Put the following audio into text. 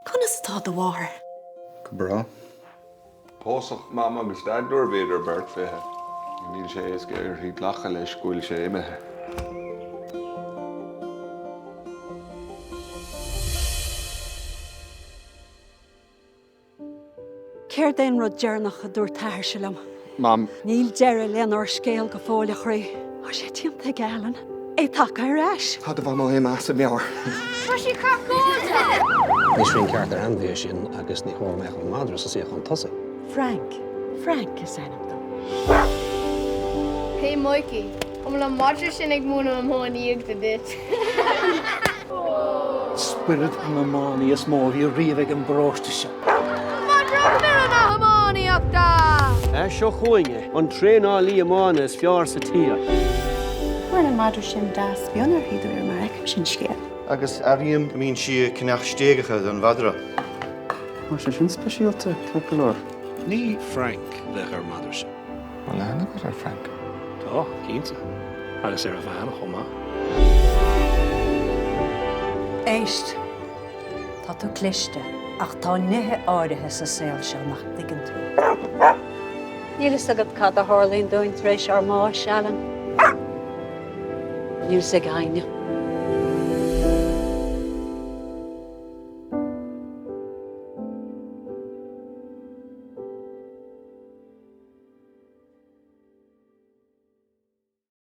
Conas atá do mháthair? Go breá. Pósadh Mam agus Daid nuair a bhíodar beirt fiche. Níl sé éasca uirthi glacadh leis go bhfuil sé imithe. Céard é an rud deireanach a dúirt t'athairse liom? Mam. Níl deireadh lenár scéal go fóill, a chroí. Tá sé déanta aige, Alan. É tagtha ar ais. Tá do mhamó imithe as a meabhair. Tá sí craiceáilte! Ní srian ceart ar ainmhí é sin agus ní chóir go mbeadh an madra sa suíochán tosaigh. Frank. Frank is ainm dó. Hey Mikey, an bhfuil an madra sin ag múineadh iománaíochta duit? Spiorad an iománaí is mó a bhí riamh ag an bparóiste seo. Madra fhoireann na hiománaíochta! Seo chugainn é, an traenálaí iomána is fearr sa tír. Cuireann an madra sin deas bionn uirthi de réir mar a fheicimse an scéal. Agus airím go mbíonn sí ag ceannach stéigeacha don mhadra. Tá sé sin speisialta, ceart go leor. Ní Frank a bheadh ar an madra sin. Bhfuil aithne agat ar Frank? Tá, cinnte. Agus ar a bhean chomh maith. Éist. Tá tú cliste, ach tá nithe áirithe sa saol seo nach dtuigeann tú. Níl fhios agat cad a tharlaíonn dúinn tar éis ár mbáis, Alan. Níl fhios ag éinne.